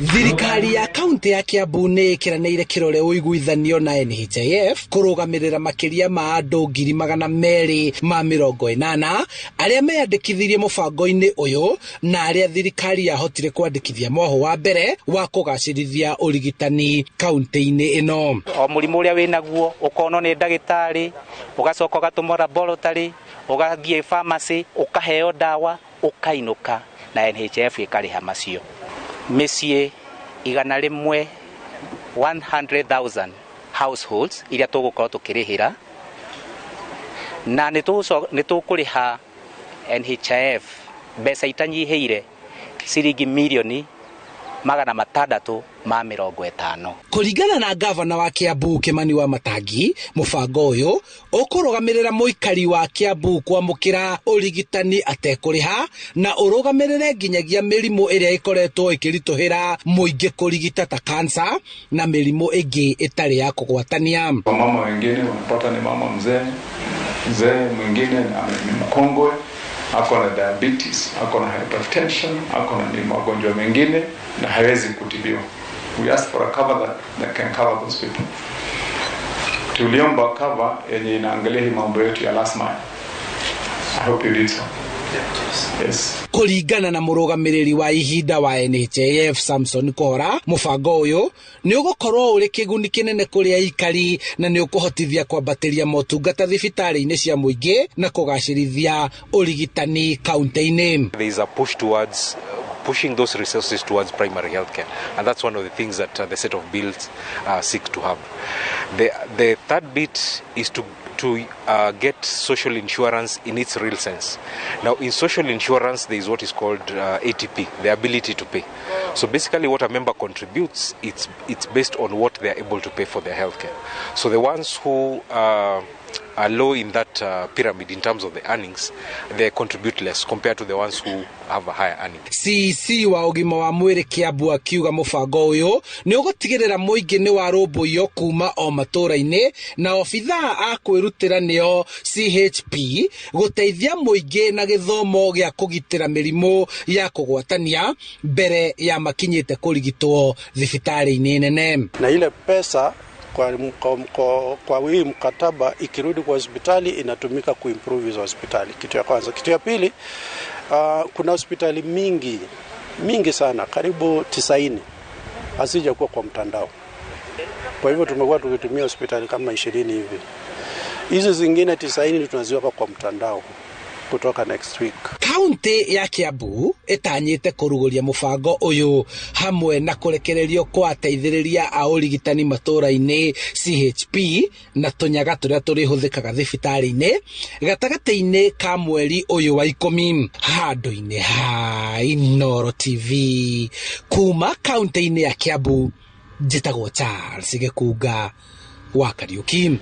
Thirikari ya kaunti ya Kiambu nĩ ĩkĩranĩire kĩrore ũiguithanio na NHIF kũrũgamĩrĩra makĩria ma andũ 280,000 arĩa meyandĩkithirie mũbango-inĩ ũyũ na arĩa thirikari yahotire kwandĩkithia mwaho wa mbere wa kũgacĩrithia ũrigitani kaunti-inĩ ĩno. O mũrimũ ũrĩa wĩnaguo ũkonwo nĩ ndagĩtarĩ, ũgacoka ũgatũmwo laboratory, ũgathiĩ pharmacy, ũkaheo ndawa, ũkainũka na NHIF ĩkarĩha macio. Mĩciĩ 100, 100,000 households iria tũgũkorwo tũkĩrĩhĩra, na nĩ tũkũrĩha NHIF mbeca itanyihĩire ciringi mirioni 650. Kũringana na gavana wa Kiambu Kimani wa Matangi, mũbango ũyũ ũkũrũgamĩrĩra mũikari wa Kiambu kwamũkĩra ũrigitani atekũrĩha na ũrũgamĩrĩre nginyagia mĩrimũ ĩrĩa ĩkoretwo ĩkĩritũhĩra mũingĩ kũrigita ta kansa na mĩrimũ ĩngĩ ĩtarĩ ya kũgwatania. Wamama wengine unapata ni mama mzee mzee, mwingine ni mkongwe, ako na diabetes, ako na hypertension, ako na ni magonjwa mengine na hawezi kutibiwa. We ask for a cover that can cover those people. Tuliomba cover yenye inaangalia hii mambo yetu ya last mile. I hope you did so. Yes. Kũringana na mũrũgamĩrĩri wa ihinda wa NHIF Samson Kora, mũbango ũyũ nĩ ũgũkorwo ũrĩ kĩguni kĩnene kũrĩ aikari na nĩ ũkũhotithia kwambatĩria motungata thibitarĩ-inĩ cia mũingĩ na kũgacĩrithia ũrigitani kaunti-inĩ. There is a push towards pushing those resources towards primary healthcare, and that's one of the things that the set of bills seek to have. The third bit is to get social insurance in its real sense. Now, in social insurance, there is what is called ATP, the ability to pay. So basically, what a member contributes, it's based on what they are able to pay for their healthcare. So the ones who are low in that pyramid in terms of the earnings, they contribute less compared to the ones who have a higher earning. CEC wa ũgima wa mwĩrĩ Kiambu akiuga mũbango ũyũ nĩ ũgũtigĩrĩra mũingĩ nĩ warũmbũiyo kuma o matũũra-inĩ na obithaa a kwĩrutĩra nĩo CHP gũteithia mũingĩ na gĩthomo gĩa kũgitĩra mĩrimũ ya kũgwatania mbere ya makinyĩte kũrigitwo thibitarĩ-inĩ nene. Na ile pesa kwa hii mkataba ikirudi kwa hospitali inatumika kuimprove hizo hospitali. Kitu ya kwanza. Kitu ya pili, kuna hospitali mingi mingi sana, karibu 90 hazijakuwa kwa mtandao. Kwa hivyo tumekuwa tukitumia hospitali kama 20 hivi. Hizi zingine 90 tunaziweka kwa mtandao kutoka next week. Kaunti ya Kiambu ĩtanyĩte kũrugũria mũbango ũyũ hamwe na kũrekererio kwa ateithĩrĩria a ũrigitani matũũra-inĩ CHP na tũnyaga tũrĩa tũrĩhũthĩkaga thibitarĩ-inĩ gatagatĩ-inĩ ka mweri ũyũ wa 10. Handũ-inĩ ha Inooro TV kuma kaunti-inĩ ya Kiambu, njĩtagwo Charles Gĩkunga wa Kariuki.